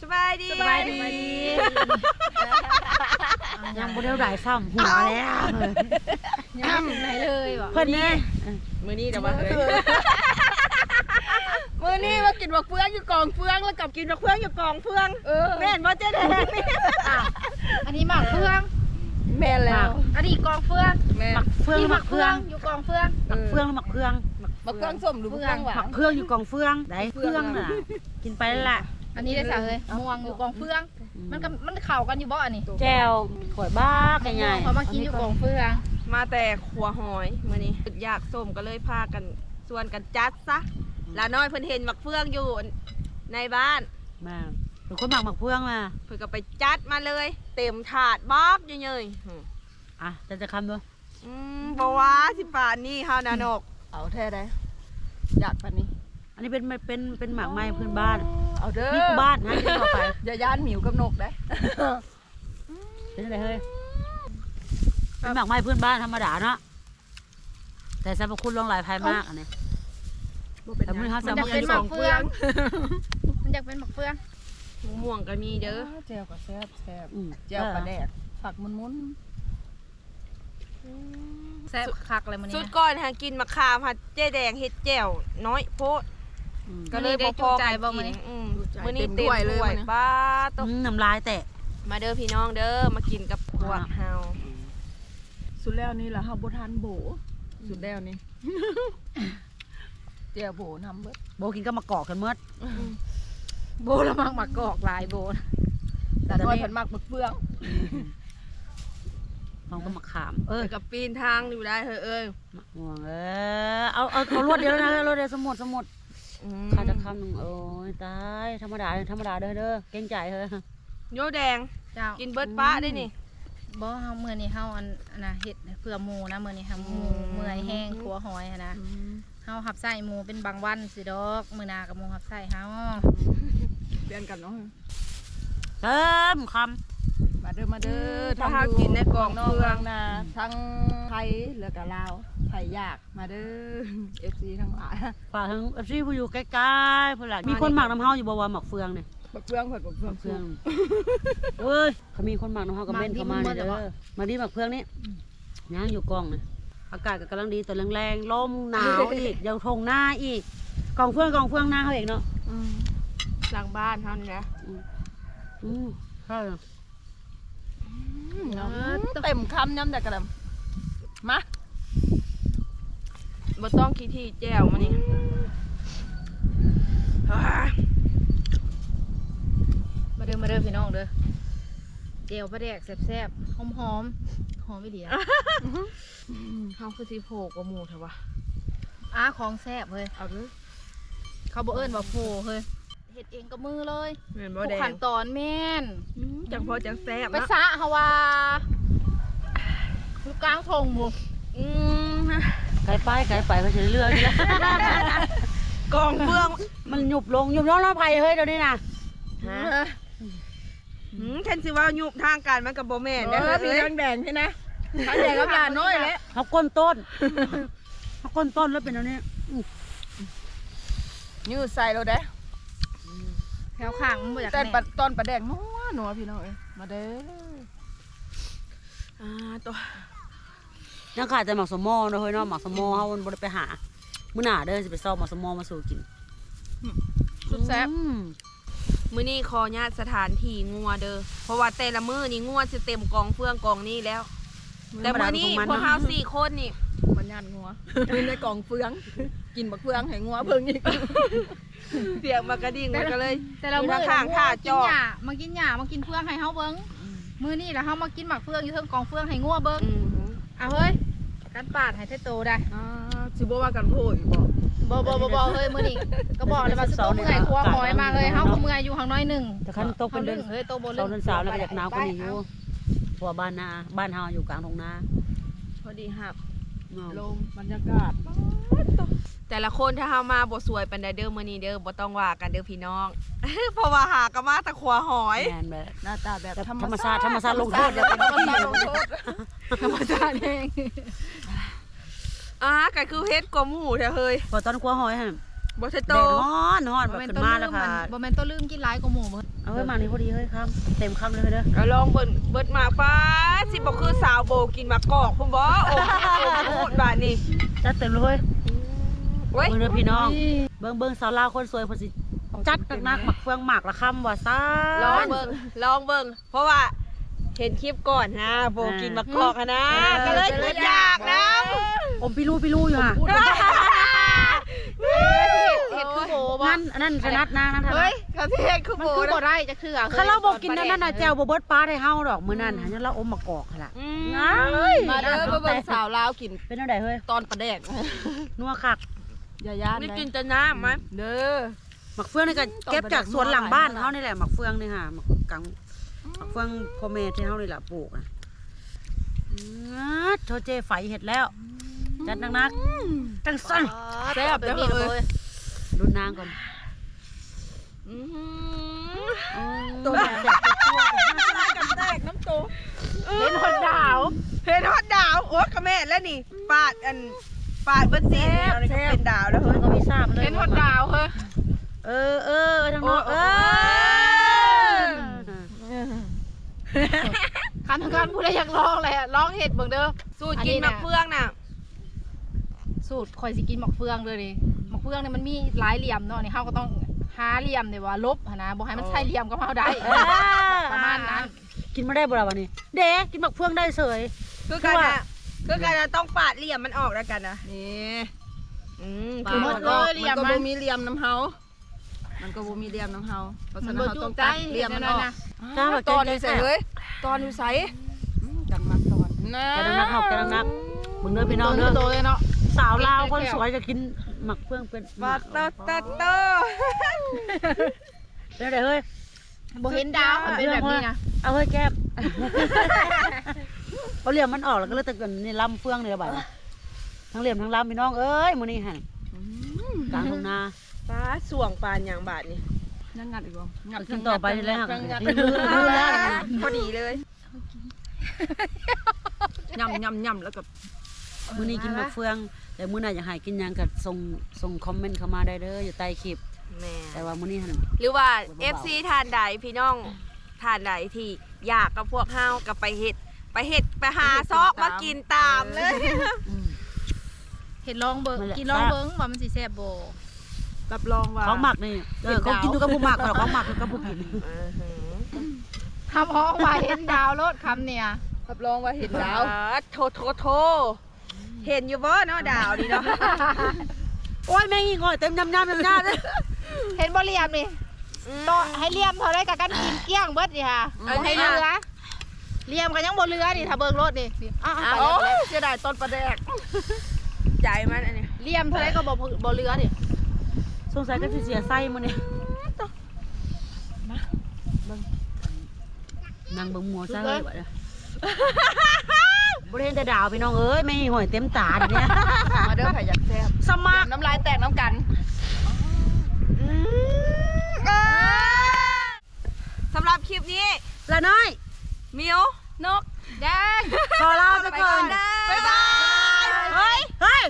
ສະບາຍດີ ສະບາຍດີ ຍັງບໍ່ໄດ້ໄດ້ຊ້ຳຫົວແລ້ວ ຍັງບໍ່ໄດ້ເລີຍຫວາ ເພິ່ນນີ້ ມື້ນີ້ລະວ່າເຮີ້ຍ ມື້ນີ້ມາກິນໝາກເຟືອງຢູ່ກອງເຟືອງ ແລ້ວກັບກິນໝາກເຟືອງຢູ່ກອງເຟືອງ ເອີ ແມ່ນບໍ່ເຈ້ແດງ? ອ້າວ ອັນນີ້ໝາກເຟືອງ ແມ່ນແລ້ວ ອັນນີ້ກອງເຟືອງ ແມ່ນ ໝາກເຟືອງ ໝາກເຟືອງ ຢູ່ກອງເຟືອງ ໝາກເຟືອງ ໝາກເຟືອງ ໝາກເຟືອງສົ້ມຫຼືໝາກເຟືອງຫວານ? ໝາກເຟືອງຢູ່ກອງເຟືອງ ໄດ້ເຟືອງນະ ກິນໄປລະ ອັນນີ້ໄດ້ສາເຮີ້ຍ ໝາກມ່ວງຢູ່ກອງເຟືອງ ມັນກໍ ມັນເຂົ້າກັນຢູ່ບໍ່ອັນນີ້? ແຈ່ວ ຖ້ວຍບັກໃຫຍ່ໆ ເຂົາມາກິນຢູ່ກອງເຟືອງ ມາແຕ່ຄົວຫອຍ ມື້ນີ້ຢາກສົ້ມກໍເລີຍພາກັນ ຊວນກັນຈັດຊະ ຫຼານ້ອຍເພິ່ນເຫັນໝາກເຟືອງຢູ່ໃນບ້ານ ແມ່ນ ເປັນຄົນມັກໝາກເຟືອງນະ ເພິ່ນກໍໄປຈັດມາເລີຍ ເຕັມຖາດບັກໃຫຍ່ໆ ອາ ຈັດຈັກຄຳເດີ ອືມ ບໍ່ວ່າຊິປານນີ້ເຮົານະນົກ ເອົາແທ້ໃດ ຢາກປານນີ້ ອັນນີ້ເປັນ ເປັນ ເປັນໝາກໄມ້ພື້ນບ້ານ ເອົາເດີ ມີຄູ່ບ້ານ ຫາກິນຕໍ່ໄປ ຢ່າຢ້ານໝິວກັບນົກເດ້ ເປັນຈັ່ງໃດເຮີ້ຍ? ເປັນໝາກໄມ້ພື້ນບ້ານທຳມະດາເນາະ ແຕ່ສັບພະຄຸນຫຼວງຫຼາຍພາຍມາກ ເອົ້າ ອັນນີ້ ບໍ່ເປັນຫຍັງ ແຕ່ມື້ເຮົາຈະມາກິນ ມັນຢາກເປັນໝາກເຟືອງ ມັນຢາກເປັນໝາກເຟືອງ ໝາກມ່ວງກໍມີເດີ ແຈ່ວກໍແຊບ ແຊບ ອືມ ແຈ່ວປາແດກ ເອີ ຜັກໝຸ່ນໆ ອືມ ແຊບຄັກເລີຍມື້ນີ້ ສຸດກ່ອນຫາກິນໝາກຂາມ ຫາເຈ້ແດງເຮັດແຈ່ວນ້ອຍໂພດ ອືມ ກໍເລີຍບໍ່ພໍກັນກິນ ມື້ນີ້ໄດ້ຈຸໃຈບໍ່ມື້ນີ້? ອືມ ຈຸໃຈ ມື້ນີ້ເຕັມຖ້ວຍເລີຍ ເຕັມຖ້ວຍ ມື້ນີ້ ປາດໂທ້ ອືມ ນ້ຳລາຍແຕກ ມາເດີພີ່ນ້ອງເດີ ມາກິນກັບພວກເຮົາ ອ່າ ສຸດແລ້ວນີ້ລະ ເຮົາບໍ່ທັນໂບ ອືມ ສຸດແລ້ວນີ້ ແຈ່ວໂບນຳເບິດ ໂບກິນກັບໝາກກອກກັນໝົດ ອືມ ໂບລະມັກໝາກກອກຫຼາຍໂບ ແຕ່ຕອນນີ້ເພິ່ນມັກໝາກເຟືອງ ອືມ ພ້ອມກັບໝາກຂາມ ເອີ ແຕ່ກໍປີນທາງຢູ່ໄດ້ເຮີ້ຍ ເອີ ໝາກມ່ວງ ເອີ ເອົາ ເອົາ ເອົາລວດດຽວນະ ລວດດຽວ ສະໝຸດ ສະໝຸດ ອືມ ຂາຈັກຄຳໜຶ່ງ ໂອ້ຍ ຕາຍ ທຳມະດາ ທຳມະດາເດີ ເກງໃຈເຮີ້ຍ ໂຍແດງ ເຈົ້າ ກິນເບິດປະໄດ້ນີ້ ອືມ ບໍ່ ເຮົາ ມື້ນີ້ເຮົາ ອັນ ອັນນະ ເຮັດເພື່ອໝູ່ນະ ມື້ນີ້ຫາໝູ່ ອືມ ເມື່ອຍແຮງ ຄົວຫອຍຫັ້ນນະ ອືມ ເຮົາຮັບໃຊ້ໝູ່ເປັນບາງວັນຊີ້ດອກ ມື້ໜ້າກໍໝູ່ຮັບໃຊ້ເຮົາ ປ່ຽນກັນເນາະ ເຕີມຄຳ ມາເດີ ມາເດີ ອືມ ທາງ ພາເຮົາກິນໃນກອງເຟືອງ ເມືອງນາ ອືມ ທັງໄທ ແລ້ວກໍລາວ ໃຜຢາກ ມາເດີ ເອັຟຊີ ທັງຫຼາຍ ຝາກເຖິງ ເອັຟຊີ ຜູ້ຢູ່ໄກໆ ພຸ້ນລະ ມີຄົນມັກນຳເຮົາຢູ່ບໍ່ວ່າໝາກເຟືອງນີ້? ໝາກເຟືອງ ໝາກເຟືອງ ໝາກເຟືອງ ໂອ້ຍ ຄັນມີຄົນມັກນຳເຮົາກໍເມັ້ນເຂົ້າມາເດີ ມາດີໝາກເຟືອງນີ້ ອືມ ຍ່າງຢູ່ກ້ອງນະ ອາກາດກໍກຳລັງດີຕອນແລງໆ ລົມໜາວອີກ ຢູ່ທົ່ງນາອີກ ກອງເຟືອງ ກອງເຟືອງນາເຮົາເອງເນາະ ອືມ ຫຼັງບ້ານເຮົານີ້ນະ ອືມ ອືມ ໃຊ່ ອືມ ເຕັມຄຳຍາມໃດກໍໄດ້ ມາ ບໍ່ຕ້ອງຂີ້ຖີ່ແຈ່ວມື້ນີ້ ມາເດີ ມາເດີພີ່ນ້ອງເດີ ແຈ່ວປາແດກແຊບໆ ຫອມໆ ຫອມອີ່ຫຼີ ເຮົາຄືຊິໂພກວ່າໝູ່ແທ້ວະ ອ້າ ຂອງແຊບເຮີ້ຍ ເອົາເດີ ເຂົາບໍ່ເອີ້ນວ່າໂພເຮີ້ຍ ເຮັດເອງກັບມືເລີຍ ແມ່ນບໍ່ແດງ? ທຸກຂັ້ນຕອນ ແມ່ນ ອືມ ຈັ່ງພໍຈັ່ງແຊບ ໄປ ເນາະ ສະເຮົາວ່າ ຢູ່ກາງທົ່ງພຸ້ນ ອືມ ໄກໄປ ໄກໄປ ເຂົາຊິເລືອກຢູ່ແລ້ວ ກອງເຟືອງ ມັນຍຸບລົງ ຍຸບລົງແລ້ວໃຜເຮີ້ຍ ດຽວນີ້ນະ ຮະ? ອືມ ຄັນຊິເວົ້າຍຸບທາງການມັນກໍບໍ່ແມ່ນເດ້ ເອີ ເຮີ້ຍ ສີແດງໆ ຊີ້ນະ ຂາວແດງກັບຫຼານ້ອຍແຫຼະ ເຮົາກົ້ນຕົ້ນ ເຮົາກົ້ນຕົ້ນແລ້ວເປັນແນວນີ້ ອືມ ຍືດໃສ່ໂລດເດ້ ແຖວຂ້າງມັນບໍ່ຢາກແໜ້ນ ແຕ່ປາ ຕອນປາແດກນົວໆ ພີ່ນ້ອງເອີຍ ມາເດີ ອ່າ ໂຕ ຍັງຂາດແຕ່ໝາກສະມໍເນາະເຮີ້ຍເນາະ ໝາກສະມໍເຮົາມັນບໍ່ໄດ້ໄປຫາ ມື້ໜ້າເດີ ຊິໄປຊອກໝາກສະມໍມາສູ່ກິນ ອືມ ສຸດແຊບ ອືມ ມື້ນີ້ຂໍຍາດສະຖານທີ່ງົວເດີ ເພາະວ່າແຕ່ລະມື້ນີ້ງົວຊິເຕັມກອງເຟືອງກອງນີ້ແລ້ວ ແຕ່ມື້ນີ້ພວກເຮົາສີ່ຄົນນີ້ ມາຍາດງົວ ຢູ່ໃນກອງເຟືອງ ກິນບັກເຟືອງໃຫ້ງົວເບິ່ງອີກ ສຽງໝາກກະດິ່ງມັນກໍເລີຍ ແຕ່ລະມື້ ຢູ່ທາງຂ້າງທ່າຈອດ ມາກິນຫຍ້າ ມາກິນເຟືອງໃຫ້ເຮົາເບິ່ງ ອືມ ມື້ນີ້ລະເຮົາມາກິນໝາກເຟືອງຢູ່ເທິງກອງເຟືອງໃຫ້ງົວເບິ່ງ ອືມ ອາ ເຮີ້ຍ ກັນປາດໃຫ້ແທ້ໂຕໄດ໋ ອ່າ ຊິບໍ່ວ່າກັນໂພດອີກບໍ່? ບໍ່ ບໍ່ ບໍ່ ບໍ່ ເຮີ້ຍ ມື້ນີ້ກໍບອກແລ້ວວ່າຊິບໍ່ເມື່ອຍ ຄົວຫອຍມາເຮີ້ຍ ເຮົາກໍເມື່ອຍຢູ່ຫັ້ນໜ້ອຍໜຶ່ງ ແຕ່ຄັນຕົກເປັນເດືອນ ເຮີ້ຍ ໂຕບໍ່ລຶ້ງ ເດືອນສາມແລ້ວກໍຢາກໜາວກວ່ານີ້ຢູ່ ເພາະວ່າບ້ານນາ ບ້ານເຮົາຢູ່ກາງທົ່ງນາ ພໍດີຮັບ ເນາະ ລົມ ບັນຍາກາດ ປາດໂທ້ ແຕ່ລະຄົນ ຖ້າເຮົາມາບໍ່ສວຍປານໃດເດີມື້ນີ້ເດີ ບໍ່ຕ້ອງວ່າກັນເດີພີ່ນ້ອງ ເພາະວ່າຫາກໍມາແຕ່ຄົວຫອຍ ແມ່ນແບບ ໜ້າຕາແບບ ແບບທຳມະຊາດ ທຳມະຊາດ ທຳມະຊາດລົງໂທດ ແບບທຳມະຊາດລົງໂທດ ທຳມະຊາດແຮງ ອ່າ ກໍຄືເຮັດກວ່າໝູ່ແທ້ເຮີ້ຍ ເພາະຕອນຄົວຫອຍຫັ້ນ ບໍ່ໃຊ່ໂຕ ແດດຮ້ອນ ຮ້ອນ ບໍ່ແມ່ນ ຂຶ້ນມາແລ້ວ ບໍ່ແມ່ນໂຕລືມກິນຫຼາຍກວ່າໝູ່ບໍ່? ເອົາເຮີ້ຍ ໝາກນີ້ພໍດີເຮີ້ຍ ຄຳເຕັມຄຳເລີຍເຮີ້ຍເດີ. ລອງເບິ່ງ ເບິດໝາກ ປ້າດ ຊິບໍ່ຄືສາວໂບກິນໝາກກອກພຸ້ນບໍ່? ໂອ້ໂຫ ບາດນີ້ ຈັດເຕັມເລີຍເຮີ້ຍ. ໂອ້ຍ ເບິ່ງເດີພີ່ນ້ອງ ເບິ່ງ ເບິ່ງສາວລາວຄົນສວຍເພິ່ນຊິຈັດໜັກໆ ໝາກເຟືອງໝາກລະຄຳວ່າຊັ້ນ. ລອງເບິ່ງ ລອງເບິ່ງ ເພາະວ່າເຫັນຄລິບກ່ອນຫັ້ນນະ ໂບກິນໝາກກອກຫັ້ນນະ ອ່າ ກໍເລີຍ ກໍເລີຍ ອືມ ຢາກນຳ. ອົມປິລູປິລູຢູ່ຫະ ເຮັດຄືໂບບໍ່? ນັ້ນ ອັນນັ້ນຖະໜັດນາງ ນາງຖະໜັດ. ເຮີ້ຍ ເຂົາຊິເຮັດຄືໂບ ມັນຄືບໍ່ໄດ້ຈັກເທື່ອ. ຄັນລາວບໍ່ກິນອັນນັ້ນນະ ແຈ່ວບໍ່ເບິດປາໃຫ້ເຮົາດອກມື້ນັ້ນຫັ້ນ ເຮົາລາວອົມໝາກກອກຫັ້ນລະ. ອືມ ເອີຍ ມາເດີ ມາເບິ່ງສາວລາວກິນ ເປັນແນວໃດເຮີ້ຍ? ຕອນປາແດກ ນົວຄັກ ຢ່າຢ້ານ ນີ້ກິນແຕ່ນ້ຳມັນເດີ. ໝາກເຟືອງນີ້ກໍເກັບຈາກສວນຫຼັງບ້ານເຮົານີ້ແຫຼະ ໝາກເຟືອງນີ້ຫາ ໝາກກັງ ໝາກເຟືອງພໍ່ແມ່ທີ່ເຮົານີ້ລະປູກນະ. ໂທເຈໄຟເຮັດແລ້ວ ຈັດໜັກໆ ຈັ່ງຊັ້ນ ແຊບເດີເຮີ້ຍ. ລຸ້ນນາງກ່ອນ. ອືມ ໂຕແຕກ ກັນແຕກນຳໂຕ. ເຫັນຮອດດາວ ເຫັນຮອດດາວ. ໂອ້ ກະແມ່ນແລ້ວນີ້ ປາດອັນ ປາດເບິດຊີ້ນ ເປັນດາວແລ້ວເຮີ້ຍ. ເຫັນຮອດດາວເຮີ້ຍ. ເອີ ເອີ ທາງນອກ ໂອ້ ເອີ ຄັນ ຄັນຜູ້ໃດຢາກລອງແຫຼະ ລອງເຮັດເບິ່ງເດີ. ສູດກິນໝາກເຟືອງນະ ສູດຂ້ອຍຊິກິນໝາກເຟືອງເດີນີ້. ໝາກເຟືອງນີ້ມັນມີຫຼາຍຫຼ່ຽມເນາະ ນີ້ເຮົາກໍຕ້ອງຫາຫຼ່ຽມທີ່ວ່າຫຼົບຫັ້ນນະ ບໍ່ໃຫ້ມັນໃສ່ຫຼ່ຽມກັບເຮົາໄດ້ ເອີ ປະມານນັ້ນ. ກິນມາໄດ້ບໍ່ລະບາດນີ້? ເດ້ ກິນໝາກເຟືອງໄດ້ເສີຍ. ຄືກັນນະ ຄືກັນນະ ຕ້ອງປາດຫຼ່ຽມມັນອອກນຳກັນນະ. ນີ້ ອືມ ປາດ ຄືໝົດເລີຍ ມັນກໍບໍ່ມີຫຼ່ຽມນຳເຮົາ ມັນກໍບໍ່ມີຫຼ່ຽມນຳເຮົາ ເພາະສະນັ້ນເຮົາຕ້ອງຕັດຫຼ່ຽມມັນອອກ. ຕອນຢູ່ໃສເຮີ້ຍ? ຕອນຢູ່ໃສ? ອືມ ກຳລັງຕອນນະ ກຳລັງນັກເຮົາ ກຳລັງນັກ. ເບິ່ງເດີພີ່ນ້ອງເດີ ສາວລາວຄົນສວຍຈະກິນໝາກເຟືອງເປັນ ປາດ ຕາດ ຕາດ ຕາດ. ເປັນຈັ່ງໃດເຮີ້ຍ? ບໍ່ເຫັນດາວ ເປັນແບບນີ້ນະ. ເອົາເຮີ້ຍແກ້ມ ເອົາຫຼ່ຽມມັນອອກແລ້ວກໍເລີຍແຕ່ນີ້ລຳເຟືອງນີ້ລະບາດນີ້ ທັງຫຼ່ຽມທັງລຳພີ່ນ້ອງເອີຍ ມື້ນີ້ຫັ້ນ ອືມ ກາງທົ່ງນາ. ປາດ ສ່ວງປານຫຍັງບາດນີ້ ຍັງງັດອີກບໍ່? ງັດ ກິນຕໍ່ໄປນີ້ແຫຼະ ຍັງງັດ ພໍດີເລີຍ. ຍຳ ຍຳ ຍຳ ແລ້ວກໍ ມື້ນີ້ກິນໝາກເຟືອງ ແຕ່ມື້ໜ້າຢາກໃຫ້ກິນຫຍັງກໍສົ່ງ ສົ່ງຄອມເມັນເຂົ້າມາໄດ້ເດີ ຢູ່ໃຕ້ຄລິບ. ແມ່ນ ແຕ່ວ່າມື້ນີ້ຫັ້ນ ຫຼືວ່າ ເອັຟຊີ ທ່ານໃດ ພີ່ນ້ອງທ່ານໃດທີ່ຢາກກັບພວກເຮົາ ກໍໄປເຮັດ ໄປເຮັດ ໄປຫາຊອກມາກິນຕາມເລີຍ. ອືມ ເຮັດລອງເບິ່ງ ກິນລອງເບິ່ງວ່າມັນຊິແຊບບໍ່. ຮັບຮອງວ່າຂອງມັກນີ້ ເອີ ຂອງກິນຢູ່ກັບຜູ້ມັກ ຂອງມັກຢູ່ກັບຜູ້ກິນ. ຮັບຮອງວ່າເຫັນດາວໂລດຄຳນີ້ ຮັບຮອງວ່າເຫັນດາວ. ໂທ ໂທ ໂທ ເຫັນຢູ່ບໍ່ເນາະດາວນີ້ເນາະ. ໂອ້ຍ ແມງຫິ້ງຫ້ອຍເຕັມຍຳໆໆ ເຫັນບໍ່ຫຼ່ຽມນີ້. ອືມ ຕໍ່ໃຫ້ຫຼ່ຽມເທົ່າໃດກໍກັນກິນກ້ຽງເບິດນີ້ຫາ ບໍ່ໃຫ້ເຫຼືອ. ຫຼ່ຽມກໍຍັງບໍ່ເຫຼືອນີ້ ຖ້າເບິ່ງໂລດນີ້. ອ້າວ ໂອ້ຍ ເສຍດາຍຕອນປາແດກ ໃຈມັນອັນນີ້ ຫຼ່ຽມເທົ່າໃດກໍບໍ່ ບໍ່ເຫຼືອນີ້. ສົງໄສກໍຊິເສຍໄຊມື້ນີ້. ມາເບິ່ງ ນັ່ງເບິ່ງໝໍຊະເຮີ້ຍ. ບໍ່ໄດ້ເຫັນແຕ່ດາວພີ່ນ້ອງເອີຍ ແມງຫິ້ງຫ້ອຍເຕັມຕາດຽວນີ້. ມາເດີ ໃຜຢາກແຊບ ສະໝັກ ນ້ຳລາຍແຕກນຳກັນ. ອືມ ເອີ ສຳລັບຄລິບນີ້ ລານ້ອຍ ມິວ ນົກ ແດງ ຂໍລາໄປກ່ອນ. ບາຍບາຍ. ເຮີ້ຍ ເຮີ້ຍ.